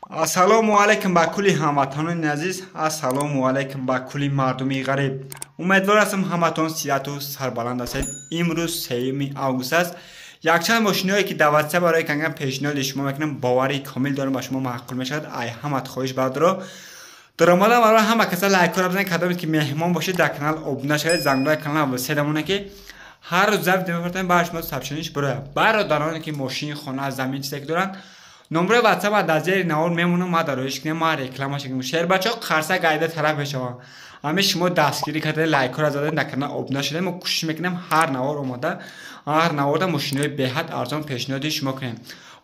Ассалому алайкум ба кулли ҳамватанони азиз, ассалому алайкум ба кулли мардуми ғариб. Умедвор ҳастам, ҳаматон сиҳату сарбаланд ҳастед. Имрӯз 3 август аст. Якчанд мошиноe ки дар WhatsApp барои канган пешниҳоди шумо мекунам, боварии комил дорам, ба шумо маъқул мешавад. Ай ҳамат хоҳиш бардоро. Даромадам барои ҳама каса лайкҳоро бизанед, кадоме ки меҳмон бошед, дар канал обуна шавед, зангҳои канал васедамоне ки ҳар рӯз забт мепартем, ба шумо сообщениш бирояд. Бародароне ки мошин, хона, замин чизе ки доранд, номраи WhatsApp дар зери навор мемонам, ма дароиш кунем, ма реклама шакем. Шербачаҳо қарса гайда тараф мешаванд. Ҳаме шумо дастгирӣ карда, лайкҳоро задед, дар канал обуна шудед, мо кӯшиш мекунем ҳар навор омода, ҳар наворда мошинои беҳад арзон пешниҳоди шумо кунем.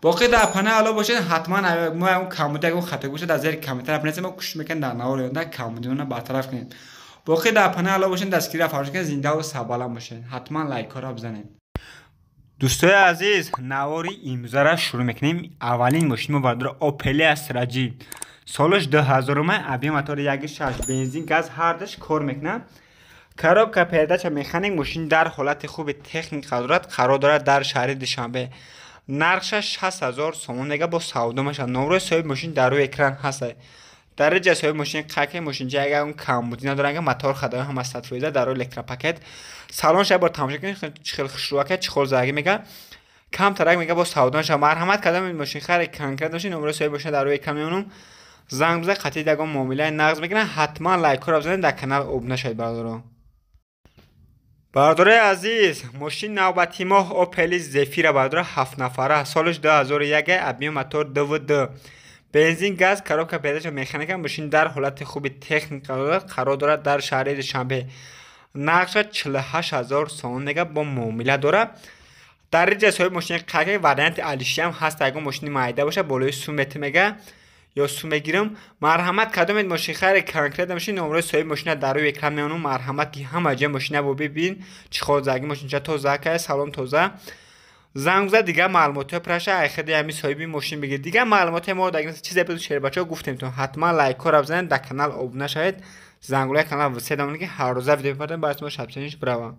Боқӣ дар панаи Алло бошед, ҳатман мо ягон камбуди, ягон хатоӣ бошад, дар зери комментария бинависед, мо кӯшиш мекунем дар навори оянда камбудиона бартараф кунем. Боқӣ дар панаи Алло бошед, дастгирӣ фаромӯш кунед, зиндаву сарбаланд бошед. Ҳатман лайкҳоро бизанед. Дӯстои азиз, навори имрӯзаро шурӯъ мекунем. Аввалин мошини мо бардора Opel Astra G. Солаш 2000, объем мотори 1.6, бензин, газ ҳардаш кор мекунад. Коробка передача механик, мошин дар ҳолати хуби техника дорад, қарор дорад дар шаҳри Душанбе. Нархаш 60,000 сомон мега, бо савдо мешавад. Номрои соҳиби мошин дар рӯи экран ҳаст. Дар ҷа соҳиби мошин қаке мошинча агар он камбудӣ надорад, агар мотор хадои ҳама 100%, дар рӯи электропакет. Салон шаб бор тамошо кунед, чӣ хел хушрӯака, чӣ хел заги мега. Камтарак мега, бо савдо мешавад. Марҳамат кардам ин мошин хари конкрет мошин, номрои соҳиби мошин дар рӯи экран мемонам. Занг бизанед, қатъи ягон муомилаи нағз мекунад. Ҳатман лайкҳоро бизанед, дар канал обуна шавед бародарон. Бародарои азиз, мошин навбати моҳ Opel Zafira бародаро, 7 нафара, солаш 2001, объем мотор 2.2, бензин, газ, коробка передача механика, мошин дар ҳолати хуби техника дорад, қарор дорад дар шаҳри Душанбе. Нархша 48,000 сомон мега, бо муомила дорад. Дар ҷа соҳиби мошини қаке варианти алишиам ҳаст, ягон мошини майда боша, болои сум мети мега ё сум мегирам. Марҳамат кадомед мошин хари конкрет мошин, номрои соҳиби мошина дар рӯи экран мемонам. Марҳамат ки ҳама ҷои мошина бо бибин, чӣ хол заги мошинча тоза кая, салон тоза. Занг зад, дигар маълумотҳо праша, айхеди ҳами соҳиби мошин бигир. Дигар маълумотҳои мо дар чизе буд, шербачаҳо гуфтем тон. Ҳатман лайкҳоро бизанед, дар канал обуна шавед, зангулаи канал васедамон ки ҳар рӯза видео мепартем, барои шумо сообщениш биравам.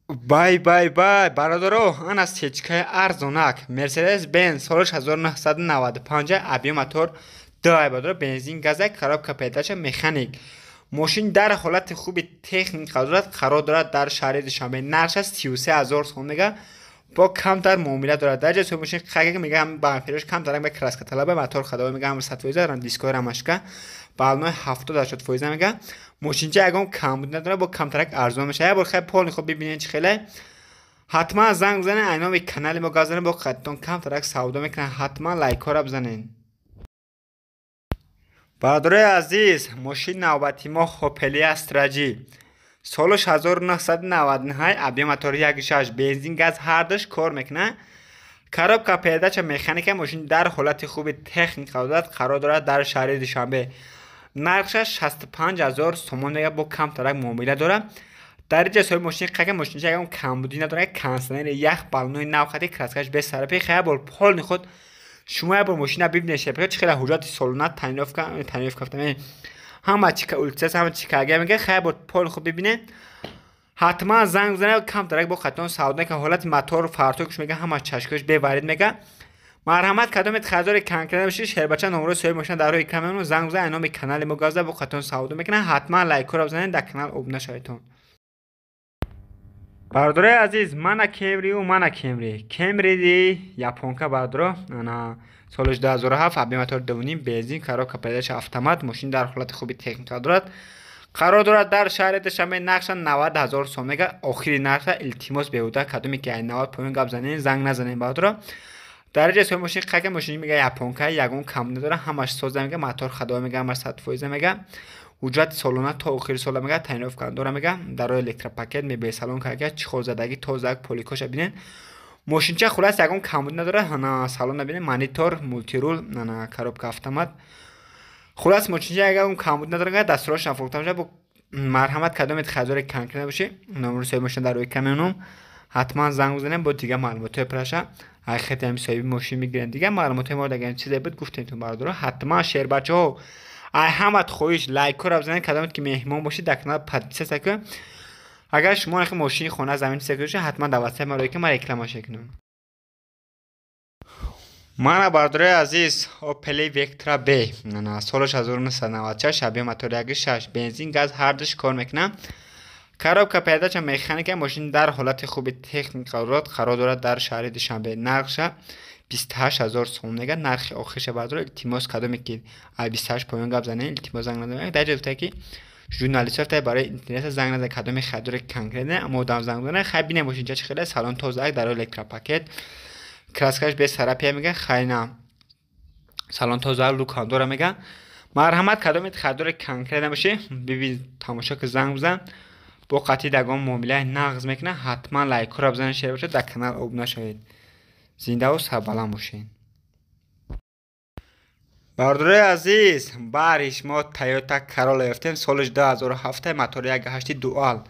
Бай бай бай бародаро, ана сечкаи арзонак Mercedes Benz, солаш 1995, объем мотор 2 бародаро, бензин, газа, коробка передача механик. Мошин дар ҳолати хуби техника дорад, қарор дорад дар шаҳри Душанбе. Нархаш 33,000 сомон мега, бо камтар муомила дорад. Дар ҷои мошин қаге мега, ҳам бампераш камтар мега, краска талаба, мотор хадои мега, ҳам 100%, рам дискои рамашка балнои 70-80% мега. Мошинча ягон камбуд надорад, бо камтарак арзон мешавад. Як бор хай полни хуб бибинед чӣ хеле. Ҳатман занг бизанед, айноми канали мо гап занед, бо қадтон камтарак савдо мекунад. Ҳатман лайкҳоро бизанед. Бародарои азиз, мошин навбати мо Opel Astra G. Солаш 1999, объем мотори 1.6, бензин, газ ҳардаш кор мекунад. Коробка передача механика, мошин дар ҳолати хуби техника дорад, қарор дорад дар шаҳри Душанбе. Нархаш 65,000 сомон мега, бо камтарак муомила дорад. Дар ҷа соҳиби мошин қака мошинча ягон камбудӣ надорад, кондиционери ях, балонои нав хати, краскаш бесарапи. Хая бор полни худ шумо як бор мошина бибинед, шепка чӣ хела ҳуҷҷати солона тайновка, тайновка гуфтам, ҳама чика улитсас, ҳама чика мега, хая бор полни худ бибинед. Ҳатман занг бизанед, камтарак бо хатон савдо мекунад. Ҳолати мотор фартокш мега, ҳама чашкош беварид мега. Марҳамат кадомед харидори конкрет бошед, шербача номрои соҳиби мошина дар рӯи экран мемонад, занг бизанед, айноми канали мо гап зад, бо хатон савдо мекунад. Ҳатман лайкҳоро бизанед, дар канал обуна шаведтон. Бародарои азиз, мана Кемриу, мана Кемри. Кемриди японка бародаро, ана солаш 2007, объем мотор 2.5, бензин, коробка передача автомат, мошин дар ҳолати хуби техника дорад. Қарор дорад дар шаҳри Душанбе, нархша 90,000 сом мега, охири нархша. Илтимос беҳуда кадоме ки ай 90 поён гап занед, занг назанед бародаро. Дар ҷои соҳиби мошин қака мошин мега, японка, ягон кам надорад, ҳамаш соза мега, мотор хадои мега, ҳамаш 100% мега. Ҳуҷҷати солона то охири сола мега, тайновка дора мега, дарои электропакет, мебели салон кага, чехол задагӣ, тоза, поликоша бинед. Мошинча хулас ягон камбуд надорад, ана салона бинед, монитор, мультирул, ана коробка автомат. Хулас мошинча ягон камбуд надорад, дастурош нафурӯхта мешавад. Бо марҳамат кадомед харидори конкрет бошед, номери соҳиби мошина дар рӯи экран мемонам. Ҳатман занг бизанед, бо дигар маълумотҳои праша ҳақиқати ҳами соҳиби мошин мегиранд. Дигар маълумотҳои мо агар чизе буд гуфтем бародаро. Ҳатман шербачаҳо, ай ҳамат хоҳиш лайкҳоро бизанед, кадомед ки меҳмон бошед, дар канал подписаться кунед. Агар шумо мошини хона, замин чизе бошед, ҳатман дар WhatsApp маро ки ман рекламаша кунам. Мана, бардораи азиз, Opel Vectra B, солаш 1996, объем мотор 1.6, бензин, газ ҳардуш кор мекунад. Коробка передача механика. Мошин дар ҳолати хуби техник қарор дорад дар шаҳри Душанбе. Нархша 28 000 сомон мега, нархи охирша, бардора. Илтимос, кадоме ки ай 28 поён гап занед, илтимос, занг назанед. Дар ҷо гуфта, ки журналистҳо гуфта, барои интернета занг назанед. Кадоме харидори конкретне, аммо одам занг занад. Хай, бинем, мошинча чӣ хеле. Салон тозаак, дар электропакет, краскаш без царапина мега. Хайна, салон тоза, люкам дора мега. Марҳамат, кадомет харидори конкрет набошӣ, бибин, тамошо ки, занг бизан, бо қатъи дагон муомилаи нағз мекунад. Ҳатман лайкҳоро бизанед, шер бошад, дар канал обуна шавед. Зиндаву сарбаланд бошед. Бардораи азиз, бариш мо Тойота Королла ёфтем, солиш 2007, мотори 1.8 дуал,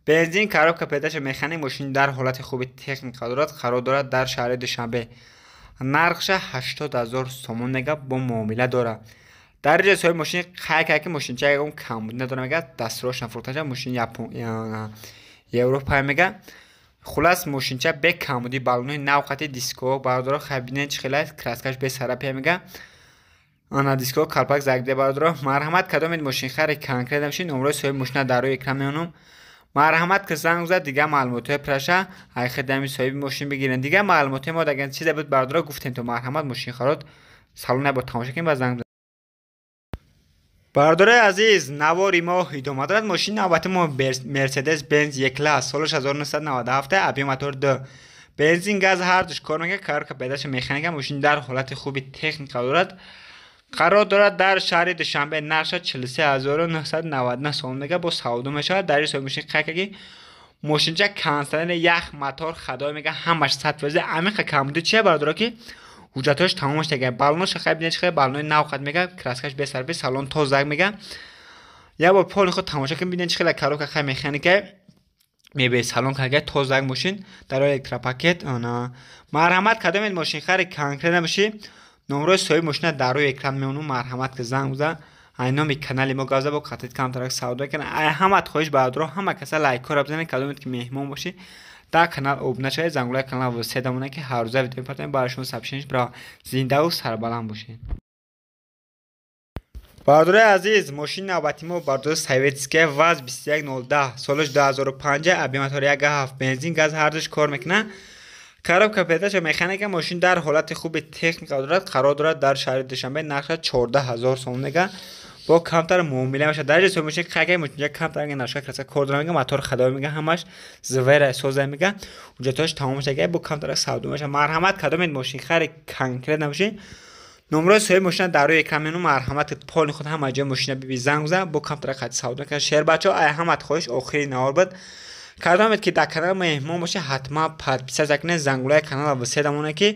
бензин, коробка передача механик. Мошин дар ҳолати хуби техника дорад, қарор дорад дар шаҳри Душанбе. Нархша 80 000 сомон мега, бо муомила дорад. Дар ҷои соҳиби мошин қайд кард, ки мошинча ягон камбуд надорад мега, дастрош нафурӯхта, мошин Европа мега. Хулас, мошинча бе камбудӣ, баллонои нав қати диско, бародаро. Хай, бинед, чӣ хела, краскаш бе царапина мега. Ана, диско, калпак зарбида, бародаро. Марҳамат, кадомед мошинхари конкрет намешин, номрои соҳиби мошина дар рӯи экран меонам. Марҳамат, ки занг зад, дигар маълумотҳои праша айхидами соҳиби мошин бигиранд. Дигар маълумотҳои мо агар чизе буд, бародаро, гуфтем. То марҳамат, мошинхарот салон бо тамошо кунед ба занг. Бародарои азиз, навори мо идома дорад. Мошини навбати мо Мерседес Бенз Е класс, солаш 1997, объем мотор 2, бензин, газ ҳардуш кор мекунад, коробка передача механика. Мошин дар ҳолати хуби техника дорад, қарор дорад дар шаҳри Душанбе. Нархша 43 999 сомон мега, бо савдо мешавад. Дар ҳисоби мошин қайд кард, ки мошинча кондиционери, ях, мотор хадой мега, ҳамаш 100%. Амиқа камбуди чия, бародаро, ки ҳуҷҷатҳояш тамомаш тега. Баллоноша хай бинед, чӣ баллонои нав қад мега, краскаш бесарби, салон тозак мега. Як бор поли худ тамошо кун, бинед, чӣ хела коробка, хай, механика, мебел, салон карга, тозак мошин дар электропакет. Марҳамат, кадомед мошинхари конкрет набошӣ, номрои соҳиби мошина дар рӯи экран меонум. Марҳамат, ки занг бизан, ай номи канали мо гап зад, бо қатъит камтарак савдо кунад. Ай ҳамат хоҳиш, бародаро, ҳама каса лайкҳоро бизанед. Кадомед ки меҳмон бошӣ, дар канал обуна шавед, зангулаи канал восита дамонед, ки ҳаррӯза видео мепартоем, барои шумо сообщение бирава. Зиндаву сарбаланд бошед. Бародарои азиз, мошини навбати мо, бародари, советская ВАЗ 21010, солаш 2005, объем мотор 1.7, бензин, газ ҳардуш кор мекунад, коробка передача механика. Мошин дар ҳолати хуби техника дорад, қарор дорад дар шаҳри Душанбе. Нархаш 14 000 сомон мега, бо камтар муомила мешавад. Дар ҷои мошин қайкаи мошинча камтар нашка, краска кор дора мега, мотор хадои мега, ҳамаш звера соза мега, ҳуҷҷатҳояш тамом шуда, бо камтар савдо мешавад. Марҳамат, кадомед мошинхари конкрет набошед, номрои соҳиби мошина дар рӯи экран мену. Марҳамат, поли худ ҳама ҷои мошина биби, занг зан, бо камтар қати савдо мекунад. Шербачаҳо, ай ҳамат хоҳиш, охири навор буд. Кадомед ки дар канал меҳмон бошед, ҳатман подписаться кунед, зангулаи каналро васеъ дамонед, ки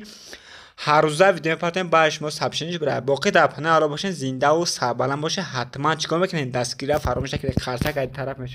ҳаррӯза видео мепартоем, баъд шумо сообщение бирад. Боқӣ дар паноҳи Алло бошед, зиндаву сарбаланд бошед. Ҳатман чӣ кор мекунед? Дастгирия фаромӯш накунед. Қарсак ай тараф мешавад.